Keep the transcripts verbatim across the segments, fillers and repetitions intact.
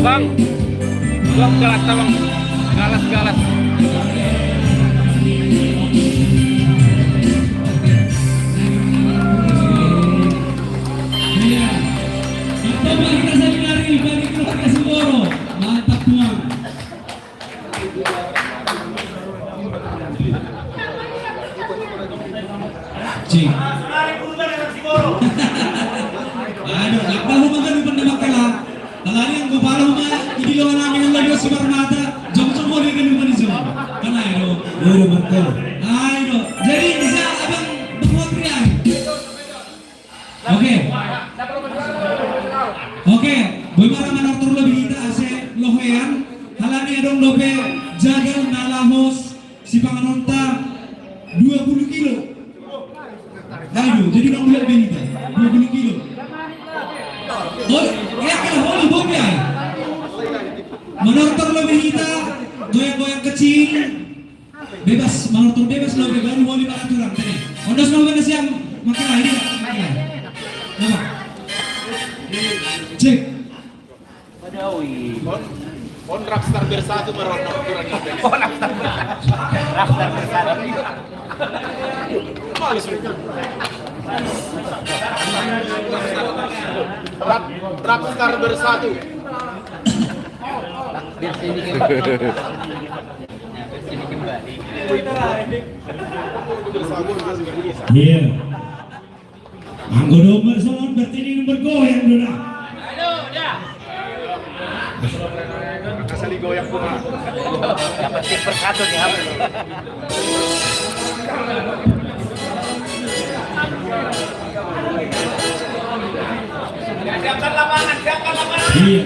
Bang, bang, galas, bang. Galas, galas. Iya. Coba kita sekali lagi bagi keluarga Siboro. Mantap, Tuan. Cik. Aduh, lakbal huma kan bukan demak kala. Kalau ini yang gopala huma, ini lo nami yang lagi si Barmata, jong jong boleh kan bukan iso. Kan ayo. Ayo, betul. Ayo. Jadi bisa abang berpikir. Oke. Oke, boy mara manortor lobi hita ase lohean, halani adong dope jagal na lahos sipanganonta dua puluh kilo. Ayo, jadi dong dua be hita, dua puluh kilo. Oh, ya kan holi bobi ai. Manortor lobi hita, goyang-goyang kecil. Bebas, manortor bebas lo, bebas lo, boleh makan orang tadi. Ondos mau bebas yang makan air, makan air. Apa? Cek. On, on Rapstar bersatu manortor kurang apa? On Rapstar bersatu. Rapstar bersatu. Males lu. Rap, Rapstar bersatu. Iya. Anggo nomor sono bertini nomor goyang dona. Asal goyang pun. Dapat tip persatu nih, apa? Siapkan lapangan, siapkan lapangan. Iya.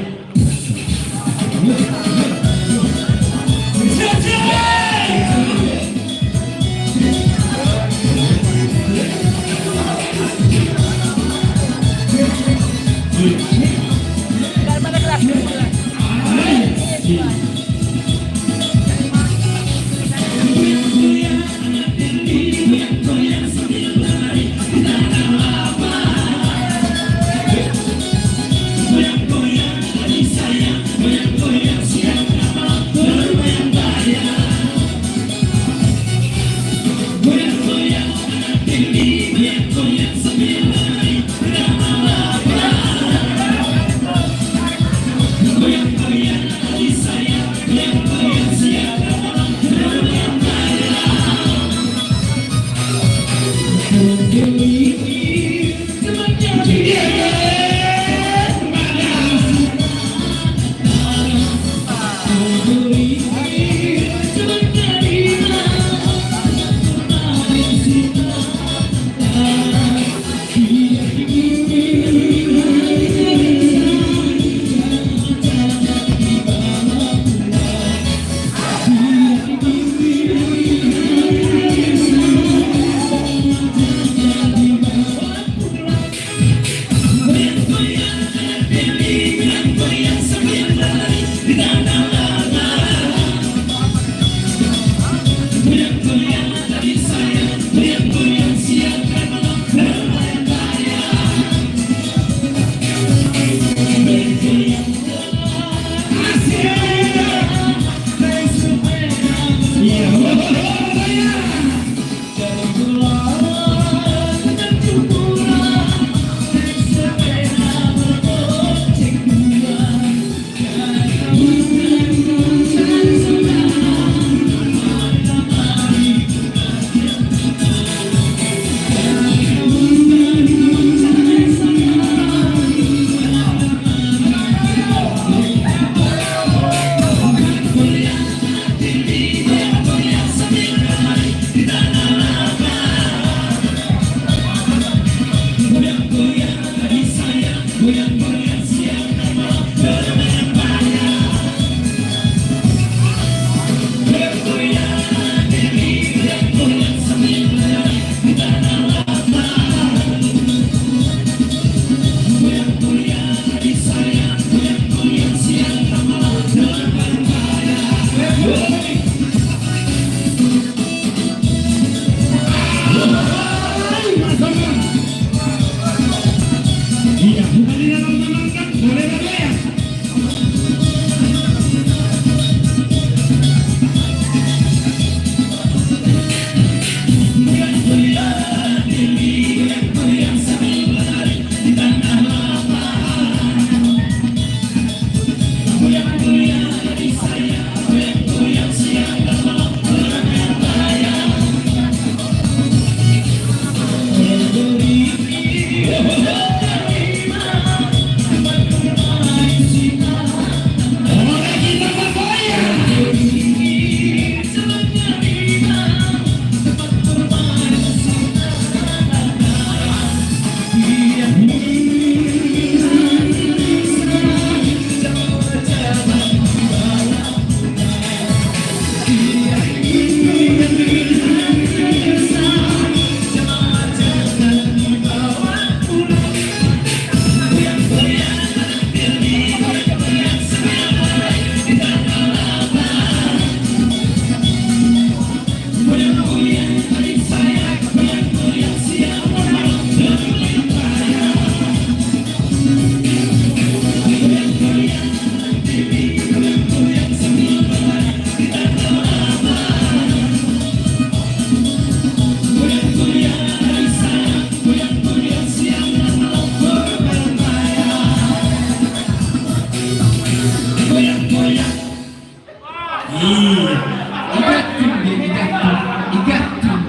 Iya. Igatum dia, igatum. Igatum.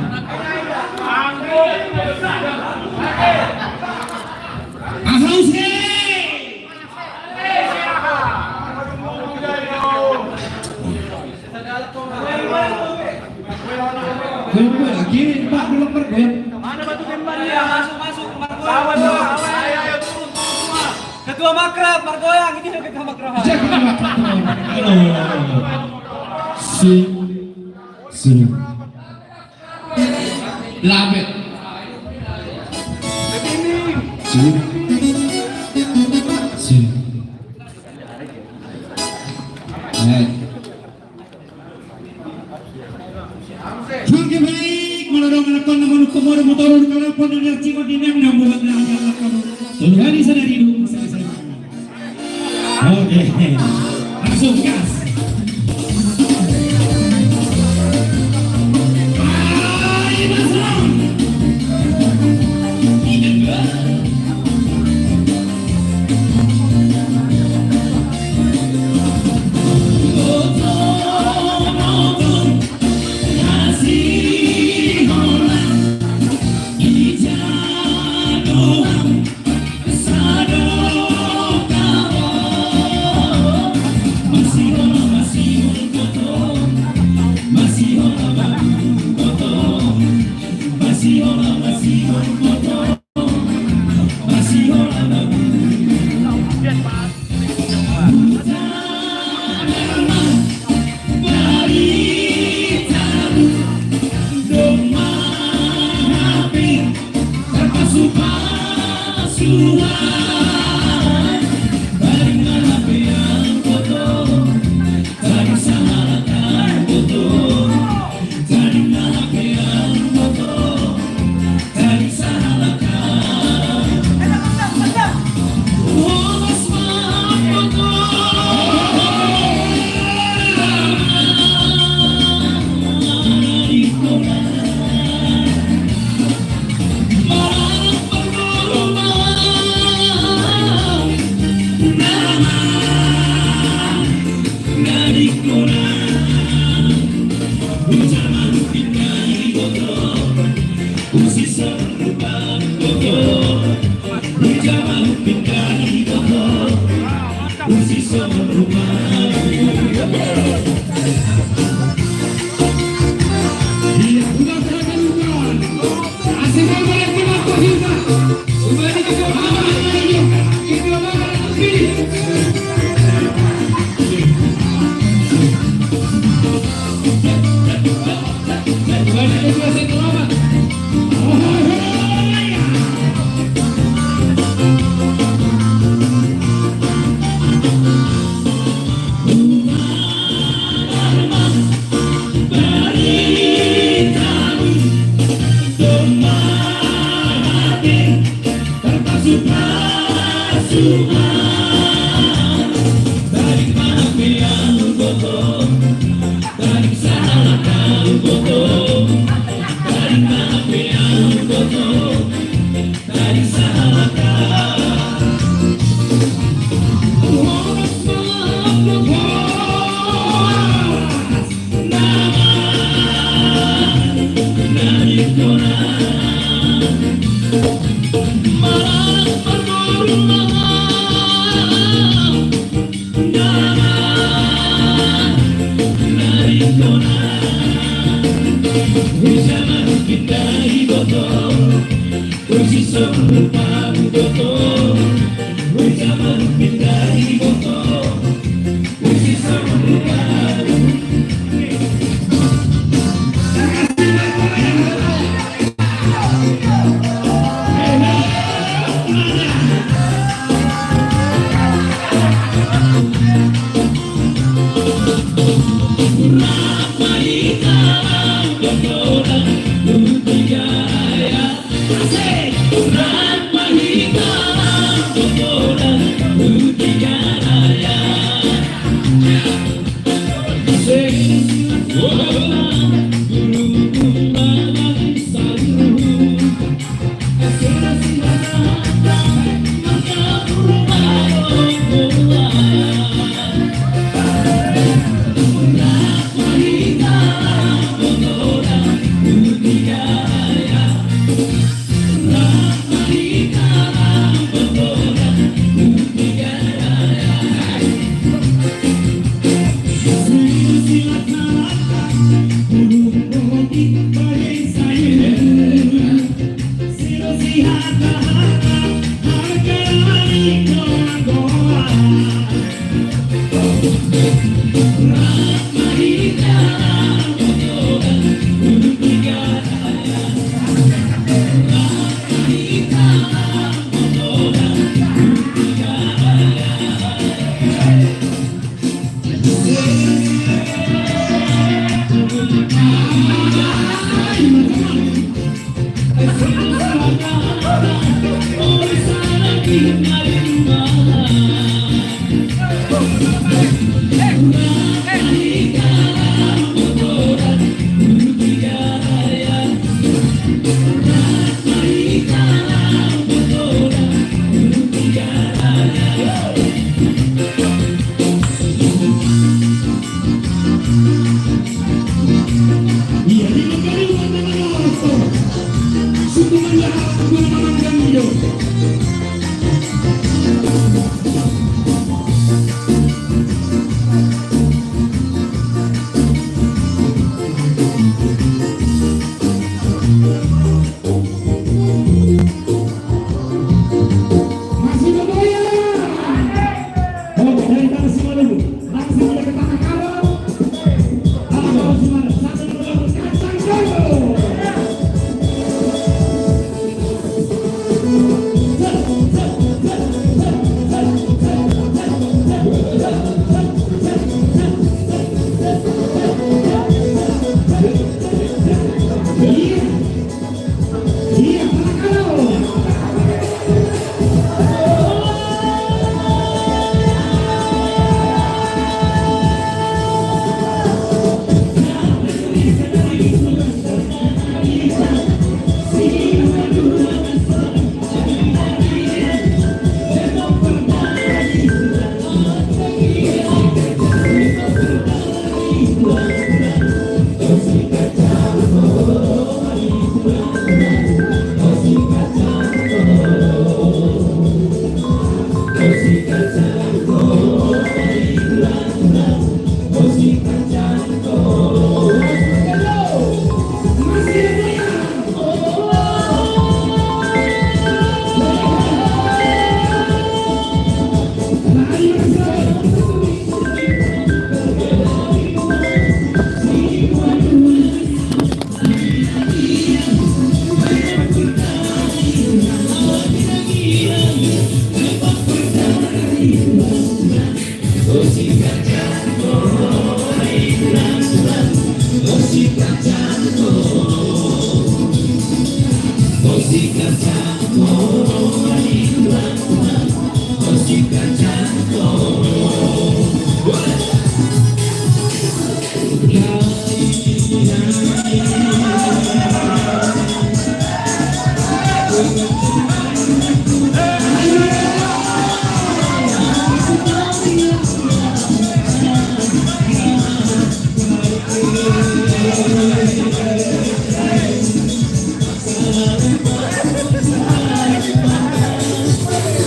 Ahau se. Goyang, goyang. Kiri, empat, dua, empat, goyang. Mana batu kembar ya? Masuk, masuk, Margoyang. Ayo, ayo, ayo, turun, turun semua. Ketua Makrab, Margoyang. Ini ketua Makrab. Siapa ketua Makrab? Halo. Sing. Sing. Labet. Sing. Sing. Hai. Oke, baik, mula dong ngelakon namun komodo motor kalau pun ada ciko di nem namun ngelakon. Tuh hari sadari dulu saya. Oke. Langsung gas. Ayo, langsung.